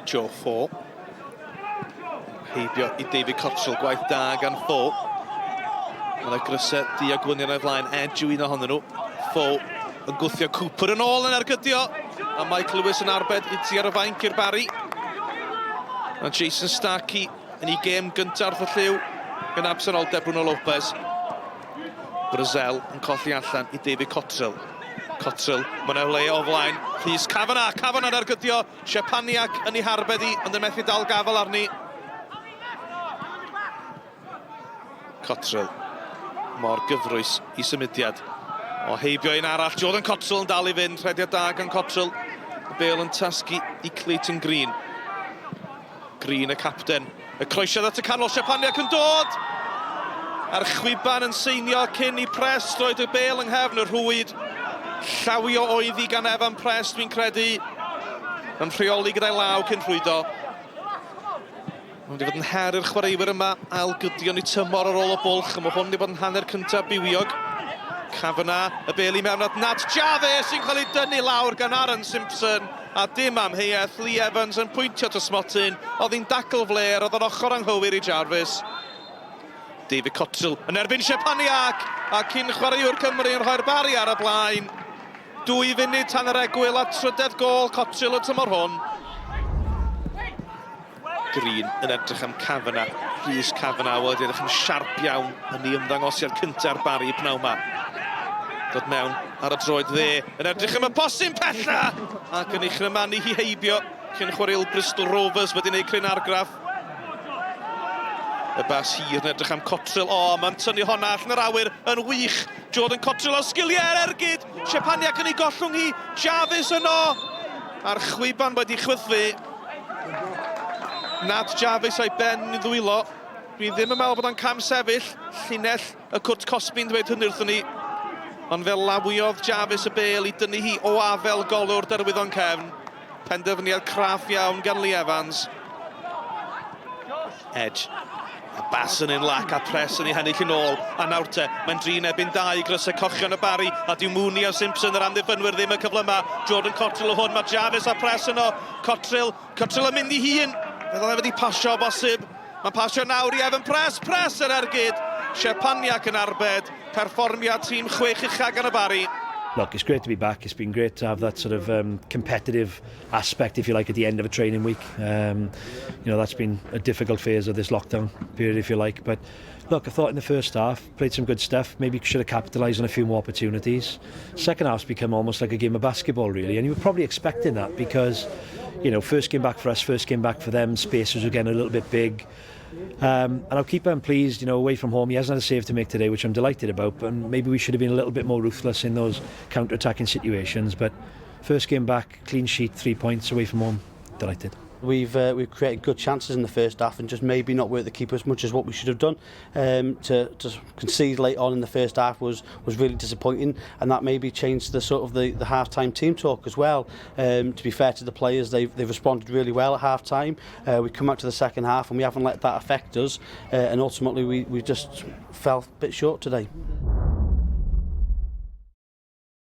Joe Fo. Heibio i David Cottrell, gwaith da gan Fo. Mae yna grysau du a gwynion o'i flaen, Edge yw un ohonyn nhw. Fo yn gwthio Cooper yn ôl yn ergydio. A Mike Lewis yn arbed i ti ar y fainc i'r Barri. A Jason Starkey yn ei gêm gyntaf wrth y llyw gan absenoldeb Bruno Lopez. Brazel yn colli allan i David Cottrell. Cottrell, mae yna le o flaen Rhys Kavanagh. Kavanagh yn ergydio, Szczepaniak yn ei harbed hi, ond yn methu dal gafael arni. Cottrell, mor gyfrwys i symudiad. O heibio un arall, Jordan Cottrell yn dal i fynd, rhediad da gan Cottrell. Y bêl yn tasgu i Clayton Green. Green y capten. Y croesiad at y canol, Szczepaniak yn dod! A'r chwiban yn seinio cyn i Prest roed y bêl yng nghefn y rhwyd. Llawio oedd hi gan Evan Prest, fi'n credu. Yn rheoli gyda'i law cyn rhwydo. Mae'n wedi bod yn her i'r chwaraewyr yma ailgydio ni tymor ar ôl y bwlch, a mae hwn wedi bod yn hanner cyntaf bywiog. Kavanagh, y bêl i mewn at Nat Jarvis sy'n cael ei dynnu lawr gan Aaron Simpson. A dim amheuaeth, Lee Evans yn pwyntio at y smotyn, oedd hi'n dacl flêr, oedd yr ochr anghywir i Jarvis. David Cottrell yn erbyn Szczepaniak, a cyn chwaraewr Cymru yn rhoi'r Barri ar y blaen. 2 funud tan yr egwyl a trydedd gôl Cottrell y tymor hwn. Green yn edrych am Kavanagh, Rhys Kavanagh wedi edrych yn siarp iawn yn ei ymddangosiad cyntaf ar Barry pnawn ma. Dod mewn ar y droed dde, yn edrych am y posyn pella ac yn ei chrymanu hi heibio cyn chwaraewr Bristol Rovers wedi gwneud cryn argraff. Y bas hir yn edrych am Cottrell, o, mae'n tynnu honna allan yr awyr yn wych. Jordan Cottrell o sgiliau ar ergyd, Szczepaniak yn ei gollwng hi, Jarvis yno, a'r chwiban wedi chwythu. Nat Jarvis a'i ben yn ddwylo. Dwi ddim yn meddwl bod o'n cam sefyll. Llinell y cwrt cosbi'n dweud hynny wrthyn ni. Ond fe lawiodd Jarvis y bêl i dynnu hi o afel golwr Derwyddon Cefn. Penderfyniad craff iawn gan Lee Evans. Edge. A bas yn un lac a pres yn ei hennill yn ôl. A nawr te, mae'n drin ebyn dau grysau cochion y Barri. A dyw Mooney a Simpson yr amddiffynwyr ddim y cyfle yma. Jordan Cottrell o hwn, mae Jarvis a Press yno. Cottrell, Cottrell yn mynd i hun. Fe ddylai wedi pasio o bosib. Mae'n pasio nawr i Evan Press. Press yr ergyd. Szczepaniak yn arbed. Perfformiad tîm chwech ucha gan y Barri. Look, it's great to be back. It's been great to have that sort of competitive aspect, if you like, at the end of a training week. That's been a difficult phase of this lockdown period, if you like. But look, I thought in the first half, played some good stuff, maybe should have capitalised on a few more opportunities. Second half's become almost like a game of basketball, really, and you were probably expecting that because, first game back for us, first game back for them, spaces were getting a little bit big. And our keeper, I'm pleased, away from home, he hasn't had a save to make today, which I'm delighted about, but maybe we should have been a little bit more ruthless in those counter-attacking situations. But first game back, clean sheet, 3 points away from home, delighted. We've created good chances in the first half and just maybe not worked the keeper as much as what we should have done. To concede late on in the first half was really disappointing, and that maybe changed the sort of the half-time team talk as well. To be fair to the players, they've responded really well at half-time. We come out to the second half and we haven't let that affect us, and ultimately we just fell a bit short today.